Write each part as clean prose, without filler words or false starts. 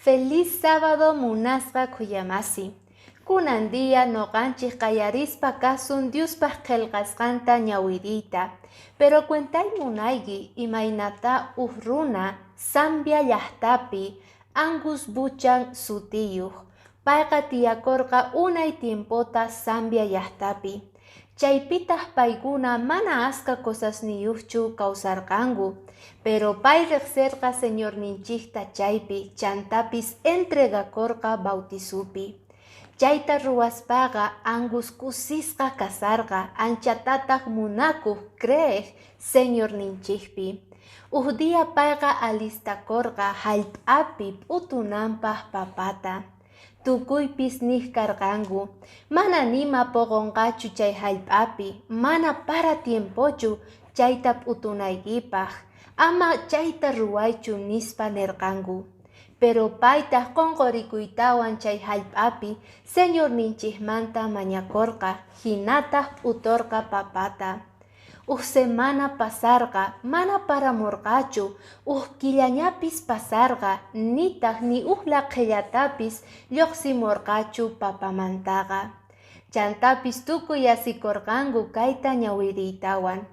Feliz sábado, munasqa khuyamasi. Kunan día noqanchik qallarispa kasun Diospaq qillqasqanta ñawiriyta. Pero cuentay munayki imaynata uj runa Zambia llaqtapi, Angus Buchan sutiyuq. Payqa tiyakurqa unay tiempota Zambia llaqtapi. Chaypitaq paykuna mana aska cosasniyuqchu kawsarqanku. Pero pay riqsirqa Señorninchikta chaypi, chantapis entregakurqa bautizupi. Chayta ruwaspaqa Angus kusisqa kasarqa, anchatataq munakuq, creeq Señorninchikpi. Uj día payqa alistakurqa hallp'api p'utunanpaq papata. Tukuypis niq karqanku: "Mana nima puqunqachu chay hallp'api, mana para tiempochu chayta p'utunaykipaq, ama chayta ruwaychu", nispa nirqanku. Pero paytaq qunqurikuytawan chay hallp'api Señorninchikmanta mañakurqa, hinataq p'uturqa papata. Uj semana pasarqa, mana paramurqachu, uj killañapis pasarqa, nitaq ni uj laqhillatapis lluqsimurqachu papamantaqa. Chantapis tukuy asikurqanku kayta ñawiriytawan.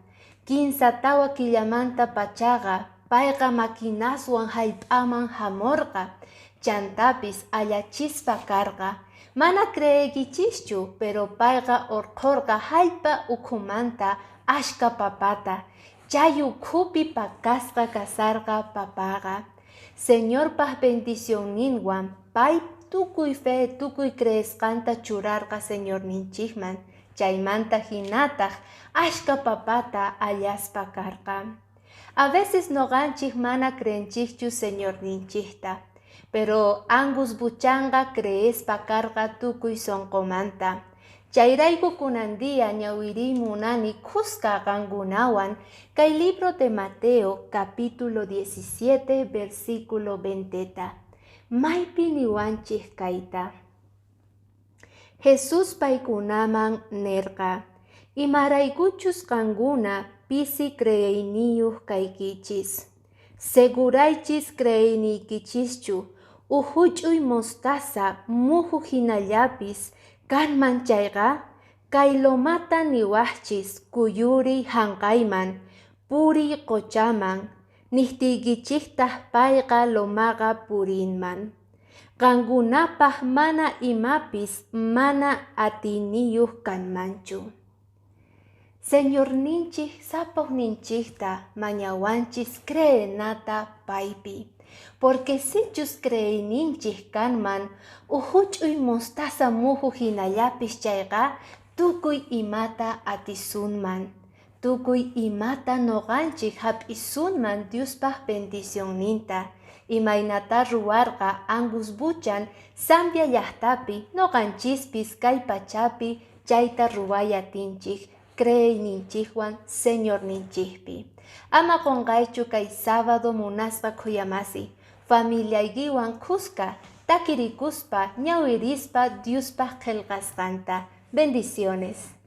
Kinsa tawa killamanta pachaqa payqa maquinaswan hallp'aman hamurqa, chantapis allachispa karqa. Mana creeykichischu, pero payqa urqhurqa hallp'a ukhumanta ashka papata, chay ukhupi pakasqa kasarqa papaqa. Señorpaq bendicionninwan pay tukuy fe, tukuy creesqanta churarqa Señorninchikman, chaymanta hinataq ashka papata allaspa karqa. A veces noqanchik mana creenchikchu Señorninchikta, pero Angus Buchanqa creespa karqa tukuy sunqumanta. Chayrayku kunan día ñawiriy munani kuska qankunawan kay libro de Mateo capítulo 17 versículo 20. Maypi niwanchik kayta: Jesús paykunaman nirqa: "Imaraykuchus qankuna pisi creeyniyuq kaykichis. Seguraychis creeyniykichischu uj huch'uy mostaza muhu hinallapis kanman chayqa, kay lomata niwaqchis: 'Kuyuriy hanqayman, puriy quchaman', niqtiykichiktaq payqa lomaqa purinman. Qankunapaq mana imapis mana atiyniyuq kanmanchu." Señorninchik sapaqninchikta mañawanchis creenata paypi. Porque sichus creeyninchik kanman uj huch'uy mostaza muhu hinallapis chayqa, tukuy imata atisunman. Tukuy imata noqanchik hap'isunman Diospaq bendicionninta. Imaynata ruwarqa Angus Buchan Zambia llaqtapi, noqanchispis kay pachapi chayta ruway atinchik creeyninchikwan Señorninchikpi. Ama qunqaychu kay sábado, munasqa khuyamasi, familiaykiwan kuska takirikuspa ñawirispa Diospaq qillqasqanta. Bendiciones.